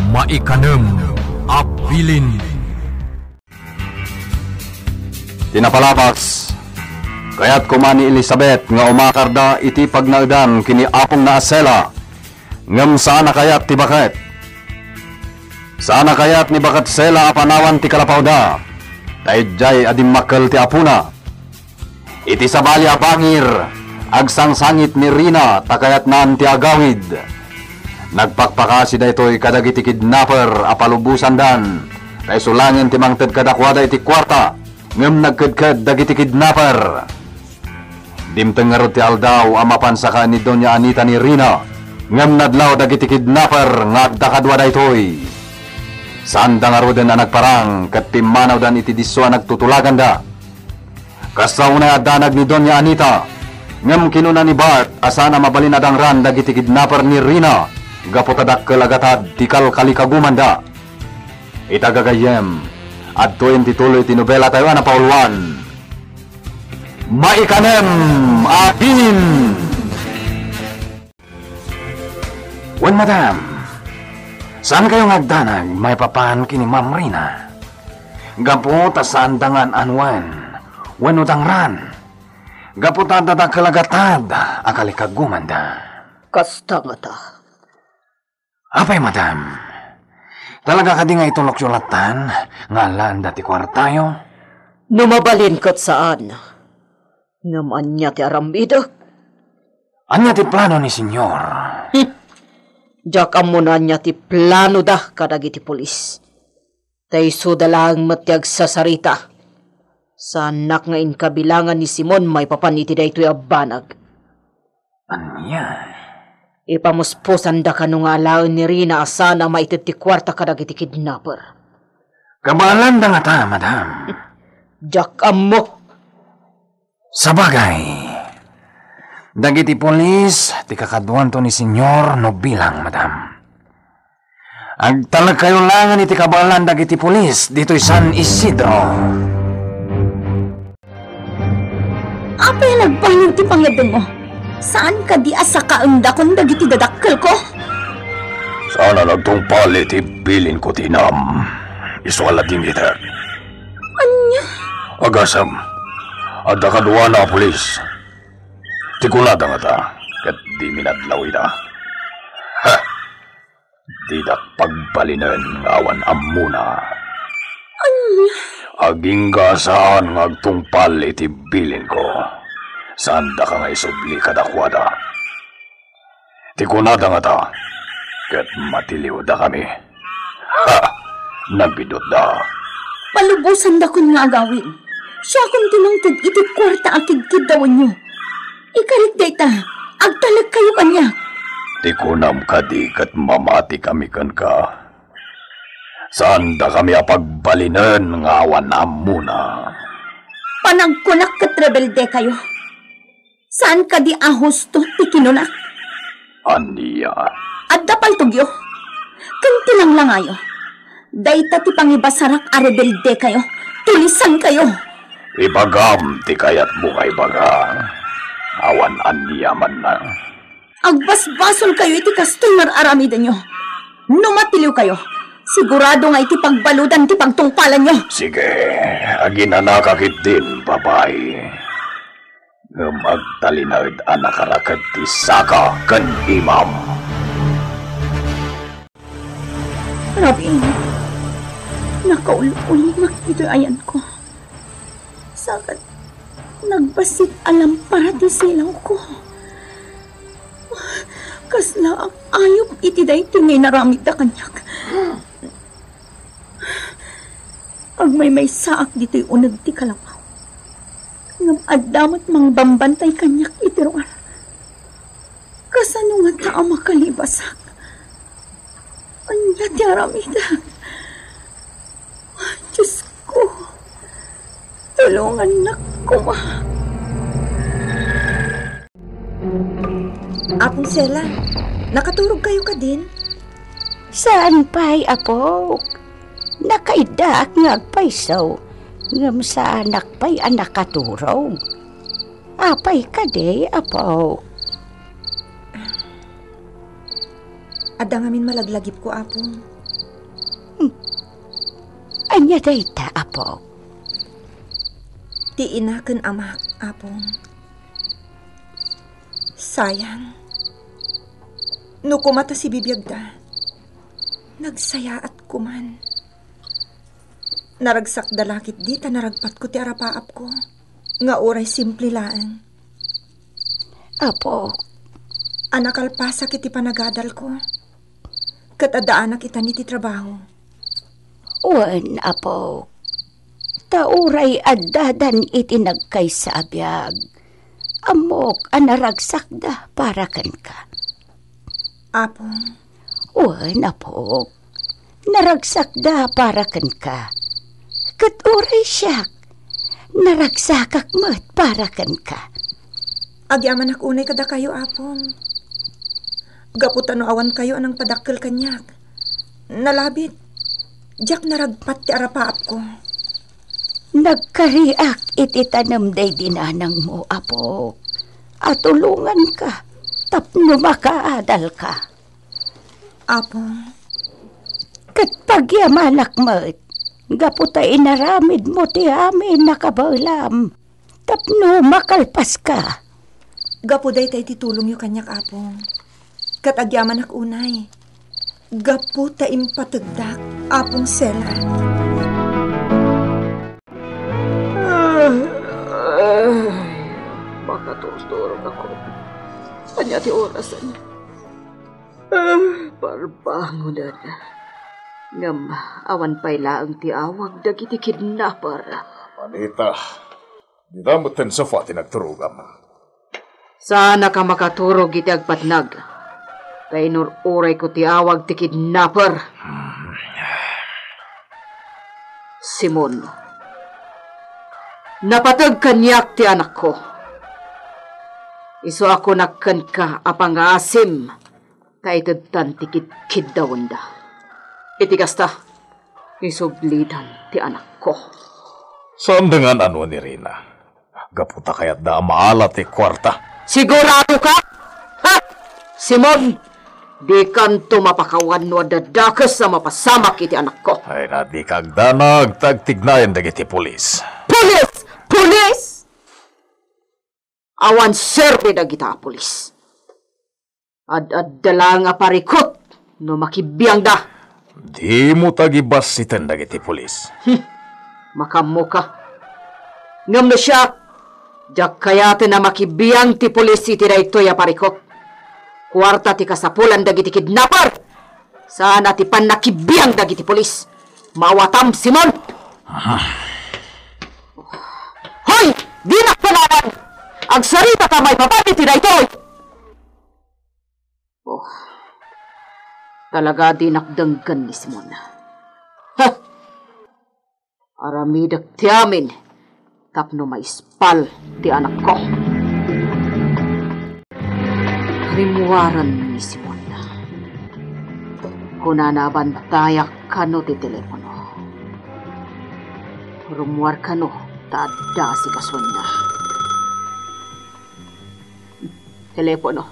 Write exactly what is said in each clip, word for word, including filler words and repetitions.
Maikanem a bilin. Ti napalabas, kayat koma ni Elizabeth nga umakarda iti pagnaedan ken ni apongna a Sela, ngem saan a kayat ti baket. Saan a kayat ni baket Sela a panawan ti kalapawda, ta idiay a dimmakkel ti apona. Iti sabali a bangir, agsangsangit ni Rina ta kayatnan ti agawid. Nagpakpakasi daytoy kadagiti kidnapper a palubosandan, ta isu laengen ti mangted kadakuada iti kuarta, ngem nagkedked dagiti kidnapper. Dimteng ngarud ti aldaw a mapan sakaen ni Doña Anita ni Rina, ngem nadlaw dagiti kidnapper nga adda kadua daytoy. Saanda ngaruden a nagparang ket pimmanawdan iti disso a nagtutulaganda. Kasta unay a danag ni Doña Anita, ngem kinuna ni Bart a saan a mabalin a dangran dagiti kidnapper ni Rina gapu ta dakkel a gatad ti kalkalikagumanda. Ita gagayyem, adtoyen ti tuloy ti nobelatayo a napauluan. Maikanem a bilin. Wen, madam, saankayo nga agdanag maipapan ken ni Ma'am Rina? Gapu ta saanda nga an-anuen wenno dangran. Gapu ta adda dakkel a gatad a kalikagumanda. Kasta ngata. Apay, madam? Talaga kadi nga itulokyo lattan nga alaenda ti kuartayo? No mabalin ket saan. Ngem ania ti aramidek? Ania ti plano ni Senyor? Hmm. Diak ammo no ania ti planoda kadagiti pulis. Ta isuda laeng met ti agsasarita. Saannak nga inkabilangan ni Simon maipapan iti daytoy a banag. Ania? Ipamuspusanda kano nga alaen ni Rina a saan a maited ti kuarta kadagiti kidnapper. Kabaelanda ngata, madam? Diak ammo. Sabagay, dagiti pulis ti kakaduanto ni Senyor no bilang, madam. Agtalekkayo laengen iti kabaelan dagiti pulis ditoy San Isidro. Apay a nagbalin ti pangyadengmo? Saan kadi a sakaendakon dagiti dadakkelko? Saan a nagtungpal iti bilinko ti inam. Isu a ladingitek. Ania? Agasem, adda kaduana a pulis. Ti kunada ngata, ket dimi nadlaw ida. Ha! Didak pagbalinen nga awan ammona. Ania? Agingga saan nga agtungpal iti bilinko. Saandaka nga isubli kadakuada. Ti kunada ngata, ket matiliwdakami. Ha! Nabidutda. Palubosandakon nga agawid. Siakon ti mangted iti kuarta a kidkiddawenyo. Ikarik dayta, agtalekkayo kaniak. Ti kunam kadi ket mamatikami kenka? Saandakami a pagbalinen nga awan ammona. Panagkunak ket rebeldekayo. Saan kadi a husto ti kinunak? Ania? Adda paltogyo? Ken ti langlangayo? Dayta ti pangibasarak a rebeldekayo, tulisankayo. Ibagam ti kayatmo nga ibaga. Awan ania manna. Agbasbasolkayo iti kastoy nga ar-aramidenyo. No matiliwkayo, sigurado nga iti pagbaludan ti pagtungpalanyo. Sige, aginanaka ketdin, babai. Ngem agtalinaed a nakaraked ti saka ken imam. Rabiin, nakaul-ulimak iti ayanko. Saka nagbassit a lampara ti silawko. Kasla ak ayup iti daytoy nga inaramidda kaniak. Agmaymaysaak ditoy uneg ti kalapaw. Ngem adda met mangbambantay kaniak iti ruar. Kasano ngata a makalibasak? Ania ti aramidek? Diosko, tulongannak koma. Apong Sela, nakaturogkayo kadin? Saan pay, Apok. Nakaiddaak nga agpayso, ngem saanak pay a nakaturog. Apay kadi, Apok? Adda ngamin malaglagipko, Apo. Ania dayta, Apo? Ti ina ken amak, Apong. Sayang. No koma ta sibibiagda, nagsayaat koman. Naragsakda la ketdi ta naragpatko ti arapaapko, nga uray simple laeng. Apo. A nakalpasak iti panagadalko, ket addaanak itani ti trabaho. Wen, Apo. Ta uray addadan iti nagkaysa a biag, ammok a naragsakda para kenka. Apong. Wen, Apok. Naragsakda para kenka. Ket uray siak, naragsakak met para kenka. Agyamanak unay kadakayo, Apong. Gapu ta no awankayo a nangpadakkel kaniak, nalabit, diak naragpat ti arapaapko. Nagkariak iti tanem daydi nanangmo, Apok, a tulonganka tapno makaadalka. Apong. Ket pagyamanak met, gapu ta inaramidmo ti amin a kabaelam tapno makalpaska. Gapu dayta iti tulongyo kaniak, Apong. Ket agyamanak unay, gapu ta impategdak, Apong Sela. Ay, makaturturog ako. Ania ti orasen? Ah, parbangonen. Ngem awan pay laeng ti awag dagiti kidnapper. Manita, dita metten sofa ti nagturogam. Saanaka makaturog iti agpatnag. Ta inur-urayko ti awag ti kidnapper. Simon, napateg kaniak ti anakko. Isu a kunak kenka a pangaasim ta itedtan ti kidkiddawenda. Iti kasta, isublidan ti anakko. Saan dengan ano ni Rina? Gapu ta kayatda a maala ti kuarta. Sigurado ka? Ha? Simon, dikanto mapakawan no adda dakes a mapasamak iti anakko. Ay, na, dika agdanag ta agtignayan dagiti pulis. Pulis! Pulis! Awan serbi dagita a pulis. Ad-adda laeng a parikut no makibiangda. Dimo tagibassiten dagiti pulis. Hmm, makaammoka. Ngem no siak, diak kayaten a makibiang ti pulis iti daytoy a parikut. Kuarta ti kasapulan dagiti kidnapper. Saan a ti pannakibiang dagiti pulis. Maawatam, Simon! Aha. Hoy! Dinak panawan! Agsarita ta maipapan iti daytoy! Oh, talaga dinak denggen ni Simon. Ha! Aramidek ti amin tapno maispal ti anakko. Rimmuaren ni Simon. Kunana a bantayak kano ti telepono. Rummuar kano ta adda asikasuenna. Telepono.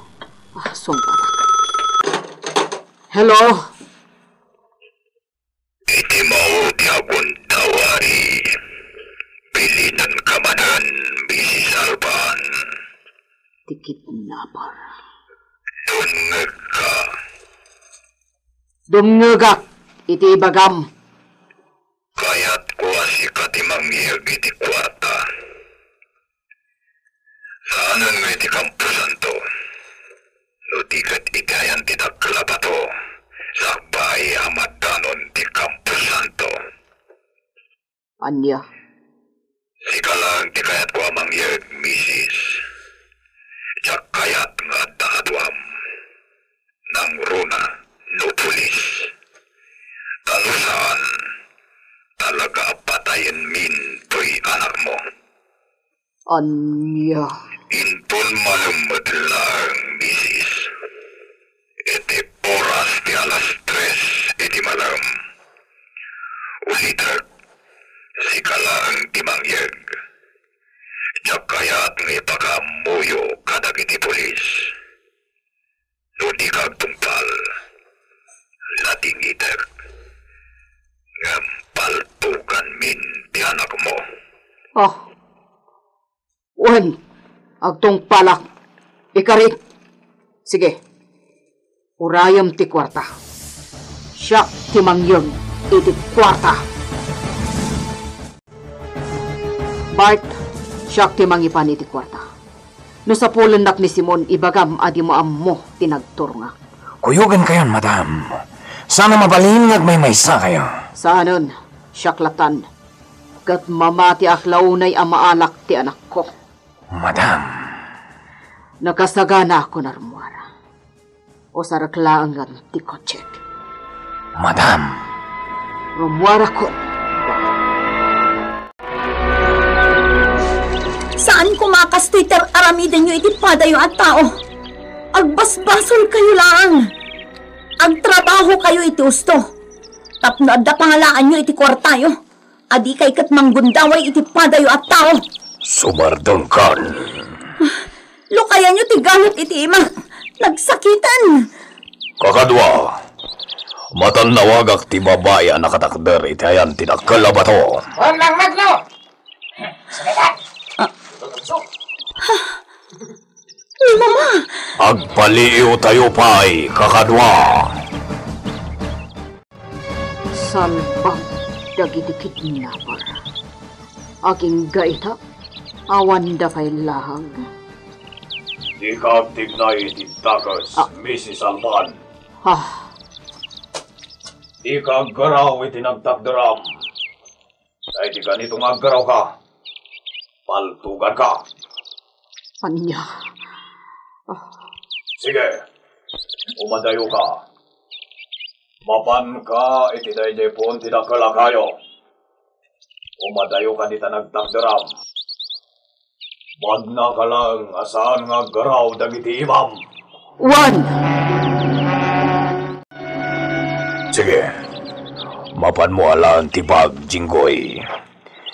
Ah, sungbatak. Hello? Iti maudi a gundawari, bilinenka manen, Misis Alban. Ti kidnapper. Dumngegka. Dumngegak iti ibagam. Kayatko a sika ti mangyeg iti kuarta. Saanen nga iti kamposanto. No di ket iti ayan ti dakkel a bato, sakbay a madanon ti kamposanto. Ania? Sika laeng ti kayatko a mangyeg, misis. Diak kayat nga adda kaduam. Nangruna no pulis. Ta no saan, talaga a patayenmin toy anakmo. Ania? Inton malem met laeng, misis. Iti oras ti alas tres iti malem. Ulitek, sika laeng ti mangyeg. Diak kayat nga ipakaammoyo kadagiti pulis. No dika agtungpal, nadingitek. Ngem palto Oh. Wen, agtungpalak. Ikarik. Sige. Urayem ti kuarta. Siak ti mangyeg iti kuarta. Bart, siak ti mangipan iti kuarta. No sapulennak ni Simon, ibagam a dimo ammo ti nagturongak. Kuyogenkayon, madam. Saan a mabalin nga agmaymaysa kayo. Saanen, siak latan. Ket mamatiak la unay a maalak ti anakko. Madam. Nakasaganaakon a rummuar. Usarek laengen ti kotsek. Madam. Rummuarakon. Saan koma a kastoy ti ar-aramidenyo iti padayo a tao. Agbasbasolkayo laeng. Agtrabahokayo iti husto. Tapno adda pangalaanyo iti kuartayo. Adikay ket manggundaway iti padayo a tao. Sumardengkan. Lukayanyo ti galit iti imak. Nagsakiten. Kakadua, matannawagak ti babai a nakatakder iti ayan ti dakkel a bato. Wan lang magno! Salitan! Ni Mama! Agpaliiwtayo pay, kakadua. Salbag dagiti kidnapper. Agingga ita, awanda pay lahag. Dika agtignay iti dakes, Ah. Missus Alban. Ah. Dika aggaraw iti nagtakderam. Tay ti ganito nga aggarawka, paltuganka. Ania? Ah. Sige, umadayoka. Mapanka iti daydiay puon ti dakkel a kayo. Umadayoka dita nagtakderam. Badnaka laeng a saan nga aggaraw dagiti imam. Wan! Sige. Mapanmo alaen ti bag, Jinggoy.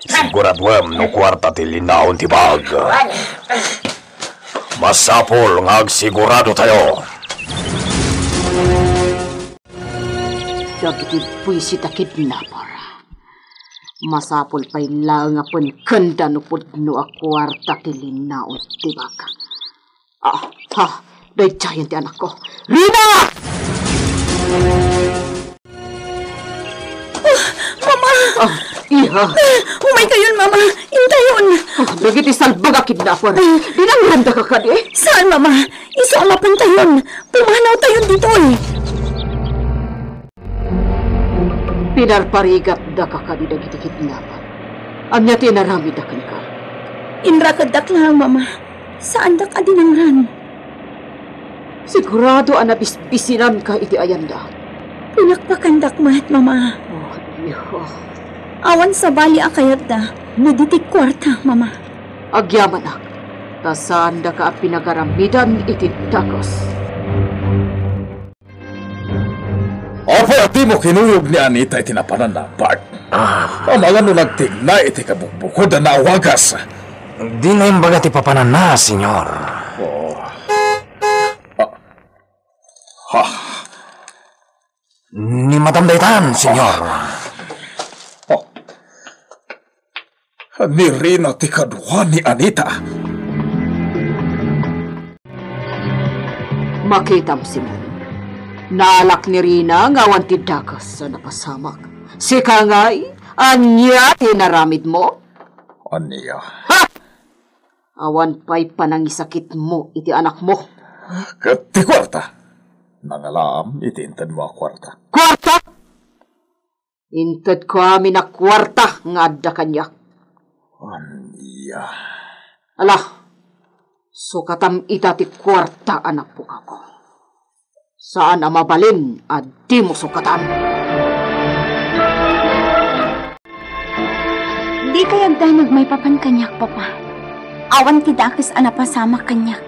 Siguraduem no kuarta ti linaon ti bag. Masapul nga agsiguradotayo. Dagiti buisit a kidnapper. Masapul pay laeng a penkenda no pudno a kuarta ti linaon ti bag. Ah, ha, daydiayen ti anakko. Rina! Oh, Mama! Ah, iha. Umaykayon, Mama. Intayon. Ah, dagiti salbag a kidnapper. Dinangrandaka kadi? Saan, Mama? Isu a mapantayon. Pumanawtayon ditoy. Pinarparigatdaka kadi dagiti kidnapper? Ania ti inaramidda kenka? Inrakeddak laeng, Mama. Saandak a dinangran. Sigurado a nabisbisinanka iti ayanda. Pinakpakandak met, Mama. Oh, iha. Awan sabali a kayatda no di ti kuarta, Mama. Agyamanak, ta saandaka a pinagaramidan iti dakes. Apay a dimo kinuyog ni Anita iti napananna, Bart? Ah. Amangan no nagtignay iti kabugbukod a naawagas. Dina imbaga ti papananna, Senyor. Oh. Ah. Ha. Ni Madam daytan, Senyor. Oh. Ni Rina ti kadua ni Anita. Makitam, Simon. Naalak ni Rina nga awan ti dakes a napasamak. Sika ngay, ania ti inaramidmo? Ania? Ha! Awan pay panangisakitmo iti anakmo. Ket ti kuarta? Nangalaam iti intedmo a kuarta. Kuarta? Intedko amin a kuarta nga adda kaniak. Ania? Ala, sukatam ita ti kuarta a napukawko. Saan a mabalin a dimo sukatan. Dikay agdanag maipapan kaniak, Papa. Awan ti dakes a napasamak kaniak.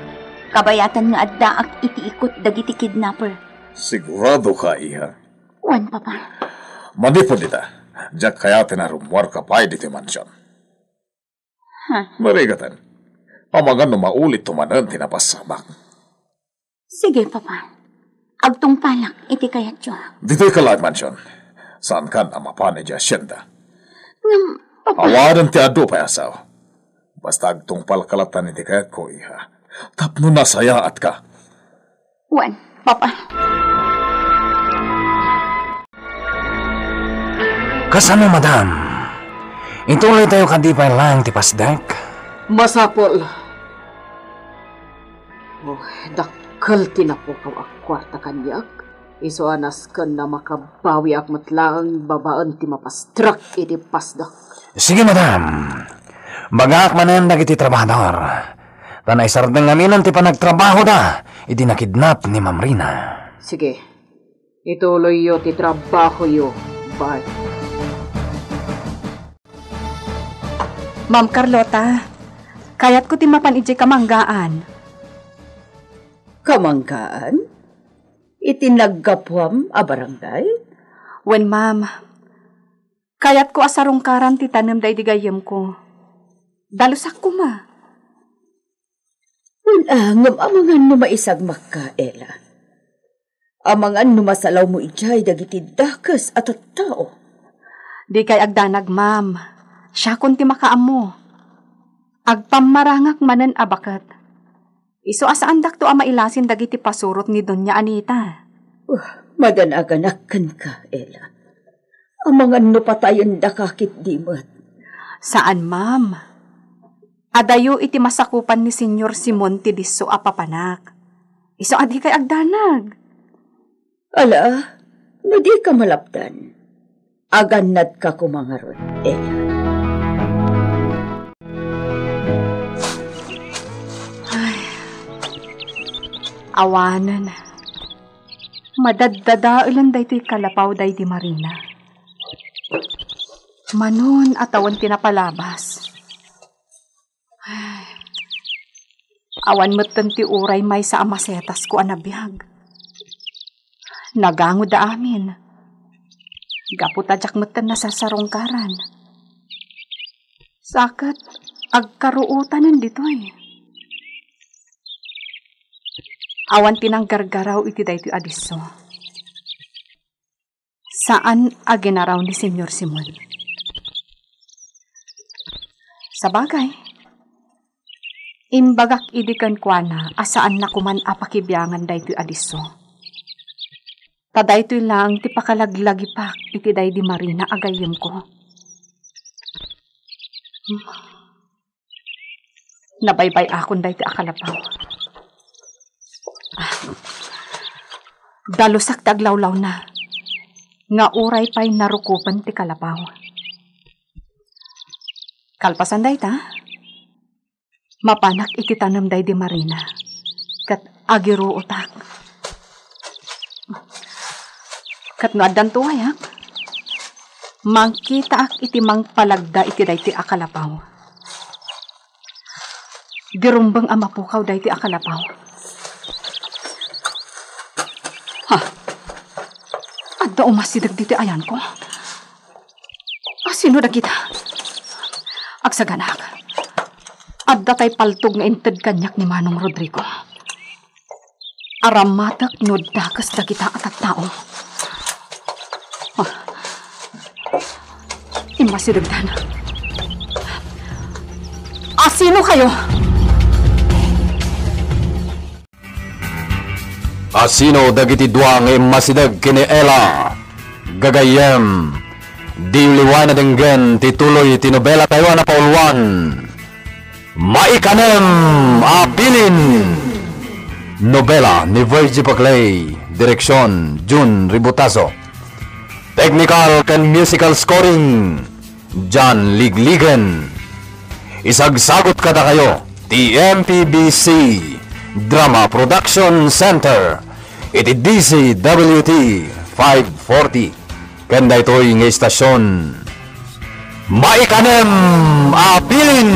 Kabayatan nga addaak iti ikut dagiti kidnapper. Siguradoka, iha? Wen, Papa. Manipud ita, diak kayaten a rummuarka pay ditoy mansion. Ha? Narigaten. Amangan no maulitto manen ti napasamak. Sige, Papa. Agtungpalak iti kayatyo. Ditoyka laeng mansion. Saankan a mapan idiay hacienda. Ngem, Papa. Awanen ti adu, pay a sao. Basta agtungpalka latta iti kayatko, iha. Tapno nasayaatka. Wen, Papa. Kasano, madam? Ituloytayo kadi pay laeng ti pasdek? Masapul. Oh, dakkel ti napukaw a kuarta kaniak. Isu a nasken a makabawiak met laeng babaen ti mapastrek iti pasdek. Sige, madam. Bagaak manen dagiti trabahador. Ta naisardeng aminen ti panagtrabahoda idi nakidnap ni Ma'am Rina. Sige. Ituloyyo ti trabahoyo, Bart. Ma'am Carlota, kayatko ti mapan idiay kamanggaan. Kamanggaan? Iti naggapuam a barangay? Wen, ma'am. Kayatko a sarungkaran ti tanem daydi gayyemko. Dalusak koma. Wen, a, ngem amangan no maisagmakka, Ella. Amangan no masalawmo idiay dagiti dakes a tattao. Dikay agdanag, ma'am. Siakon ti makaammo. Agpammarangak manen a baket. Isu a saandakto a mailasin dagiti pasurot ni Doña Anita. Uh, madanaganak kenka, Ella. Amangan no patayendaka ketdi met. Saan, ma'am. Adayo iti masakupan ni Señor Simon ti disso a papanak. Isu a dikay agdanag. Ala, no dika malapdan, agannadka koma ngarud, Ella. Ay, awanen. Madaddadaelen daytoy kalapaw daydi Marina. Manon a tawen ti napalabas. Ay. Awan metten ti uray maysa a masetasko a nabiag. Nagangoda amin. Gapu ta diak metten nasasarungkaran. Sa ket agkaruotanen ditoy. Awan ti nanggargaraw iti daytoy a disso. Saan a ginaraw ni Señor Simon. Sabagay, imbagak idi kenkuana a saanna koman a pakibiangan daytoy a disso. Ta daytoy laeng ti pakalaglagipak iti daydi Marina a gayyemko. Nabaybay-akon daytoy a kalapaw. Ah, dalusak ti aglawlawna nga uray pay narukopen ti kalapaw. Kalpasan dayta, mapanak iti tanem daydi Marina ket agiruotak. Ket no addan tuayak, mangkitaak iti mangpalagda iti daytoy a kalapaw. Di rumbeng a mapukaw daytoy a kalapaw. Ha? Adda umasideg ditoy ayanko? Asino dagita? Agsaganak. Adda tay paltog nga inted kaniak ni Manong Rodrigo. Aramatek no dakes dagita a tattao. Ah. Immasidegdan. Asino kayo? Asino dagiti dua nga immasideg ken ni Ella? Gagayyem, diyo liwayen a denggen ti tuloy ti nobela tayo a napauluan. Maikanem a bilin! Nobela ni Virgie Paclay, direksyon Jun Ributazo. Technical ken musical scoring, John Ligligen. Isagsagut kadakayo ti M P B C Drama Production Center iti D Z W T five forty. Ken daytoy nga istasyon, maikanem a bilin!